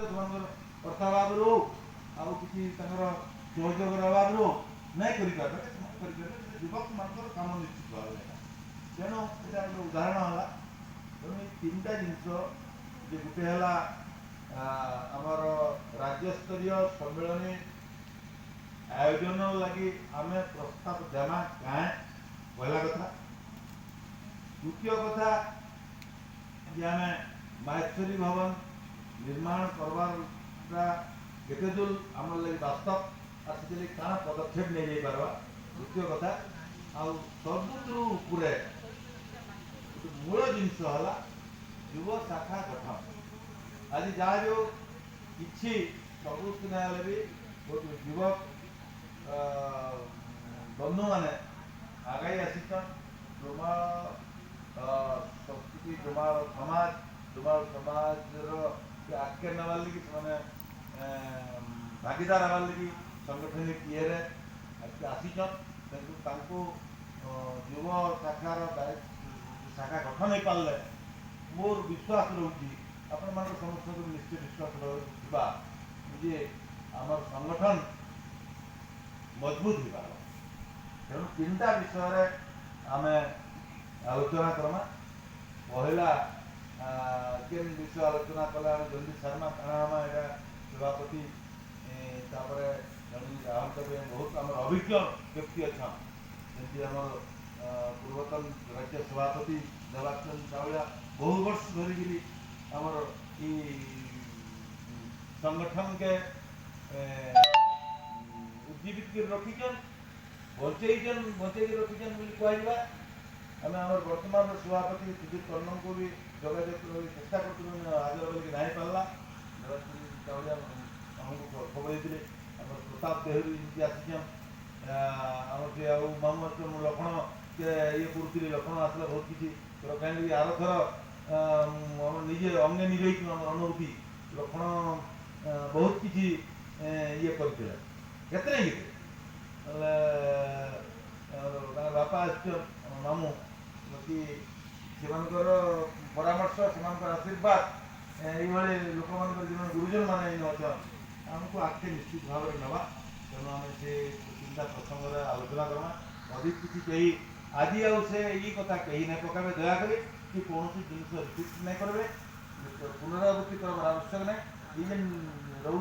ସେମାନଙ୍କର ଅର୍ଥାଭାବରୁ ହଉ ଆଉ କିଛି ତାଙ୍କର ସହଯୋଗର ଅଭାବରୁ ହଉ ନାଇଁ କରିପାରିବେ, ସେମାନେ କରିପାରିବେ। କିନ୍ତୁ ଯୁବକମାନଙ୍କର କାମ ନିଶ୍ଚିତ ଭାବରେ ଏଇଟା। ତେଣୁ ଏଇଟା ଗୋଟେ ଉଦାହରଣ ହେଲା। ତେଣୁ ଏଇ ତିନିଟା ଜିନିଷ ଯେ ଗୋଟେ ହେଲା ଆମର ରାଜ୍ୟସ୍ତରୀୟ ସମ୍ମିଳନୀ ଆୟୋଜନ ଲାଗି ଆମେ ପ୍ରସ୍ତାବ ଦେମା କାଁ, ପହିଲା କଥା। ଦ୍ୱିତୀୟ କଥା ଯେ ଆମେ ମାହେଶ୍ୱରୀ ଭବନ ନିର୍ମାଣ କରବାରଟା କେତେ ଦୂର ଆମର ଲାଗି ବାସ୍ତବ ଆଉ ସେଥିଲାଗି କାଣା ପଦକ୍ଷେପ ନେଇଯାଇପାରବା, ଦ୍ୱିତୀୟ କଥା। ଆଉ ସବୁଥିରୁ ଉପରେ ଗୋଟେ ମୂଳ ଜିନିଷ ହେଲା ଯୁବ ଶାଖା ଗଠନ। ଆଜି ଯାହା ଯୋଉ କିଛି ସବୁ ହେଲେ ବି ବହୁତ ଯୁବକ ବନ୍ଧୁମାନେ ଆଗାଇ ଆସିଛନ୍। ଡୁମାଳ ସଂସ୍କୃତି, ଡୁମାଳ ସମାଜ, ଡୁମାଳ ସମାଜର ଆଗକେ ନେବାର୍ ଲାଗି ସେମାନେ ଭାଗିଦାର ହେବାର୍ ଲାଗି ସାଙ୍ଗଠନିକ ଇଏରେ ଆଗକେ ଆସିଛନ୍। କିନ୍ତୁ ତାଙ୍କୁ ଯୁବ ଶାଖାର ଶାଖା ଗଠନ ହେଇପାରିଲେ ମୋର ବିଶ୍ୱାସ ରହୁଛି, ଆପଣମାନଙ୍କ ସମସ୍ତଙ୍କର ନିଶ୍ଚୟ ବିଶ୍ୱାସ ରହୁଥିବା ଯେ ଆମର ସଂଗଠନ ମଜବୁତ ହେଇପାରିବ। ତେଣୁ ତିନିଟା ବିଷୟରେ ଆମେ ଆଲୋଚନା କର୍ମା। ପହିଲା କେନ୍ ବିଷୟ ଆଲୋଚନା କଲେ ଆମେ ଜଲ୍ଦି ସାର୍ମା, କାଣା ହେମା ଏଇଟା ସଭାପତି, ତାପରେ ଜଣେ ଆହ୍ୱାନ କରିବେ। ବହୁତ ଆମର ଅଭିଜ୍ଞ ବ୍ୟକ୍ତି ଅଛନ୍, ଯେମିତି ଆମର ପୂର୍ବତନ ରାଜ୍ୟ ସଭାପତି ଦେବାଚନ ଚାଉଳିଆ ବହୁ ବର୍ଷ ଧରିକିରି ଆମର ଇ ସଂଗଠନକେ ଉଜ୍ଜୀବିତ କରି ରଖିଛନ୍, ବଞ୍ଚେଇଛନ୍, ବଞ୍ଚେଇକି ରଖିଛନ୍ ବୋଲି କୁହାଯିବା। ଆମେ ଆମର ବର୍ତ୍ତମାନର ସଭାପତି ସୁଧୀର କର୍ଣ୍ଣଙ୍କୁ ବି ଯୋଗାଯୋଗ କରିବାକୁ ଚେଷ୍ଟା କରୁଥିଲୁ, ହାଜର ବୋଲିକି ନାଇଁ ପାରିଲା। ଦେବାଚନ ଚାଉଳିଆ ଆମକୁ ଖବର ଦେଇଥିଲେ। ଆମର ପ୍ରତାପ ଦେହୁରୀ ଯେମିତି ଆସିଛନ୍, ଆମର ସେ ଆଉ ମାମୁଁ ଆସିଲେ, ମୁଁ ଲକ୍ଷ୍ମଣ କେ ଇଏ କରୁଥିଲି, ଲକ୍ଷ୍ମଣ ଆସିଲା ବହୁତ କିଛି କାହିଁକି ଆରଥର ଆମର ନିଜେ ଅଙ୍ଗେ ନିଭେଇଛୁ ଆମର ଅନୁଭୂତି। ଲକ୍ଷ୍ମଣ ବହୁତ କିଛି ଇଏ କରିଥିଲେ କେତେ ନାଇଁ କେତେ। ହେଲେ ତାଙ୍କର ବାପା ଆସିଛନ୍ ଆମ ମାମୁଁ, ବାକି ସେମାନଙ୍କର ପରାମର୍ଶ, ସେମାନଙ୍କର ଆଶୀର୍ବାଦ, ଏଇଭଳି ଲୋକମାନଙ୍କର ଯେଉଁମାନେ ଗୁରୁଜନ ମାନେ ଏଇନେ ଅଛନ୍, ଆମକୁ ଆଗକେ ନିଶ୍ଚିତ ଭାବରେ ନେବା। ତେଣୁ ଆମେ ସେ ତିନିଟା ପ୍ରସଙ୍ଗରେ ଆଲୋଚନା କର୍ମା। ଅଧିକ କିଛି କେହି ଆଜି ଆଉ ସେ ଏଇ କଥା କେହି ନାଇଁ ପକାବେ ଦୟାକରି, କି କୌଣସି ଜିନିଷ ରିପିଟ୍ ନାଇଁ କରିବେ, ପୁନରାବୃତ୍ତି କରିବାର ଆବଶ୍ୟକ ନାହିଁ। ଏଇ ଯେନ୍ ରହୁଛି।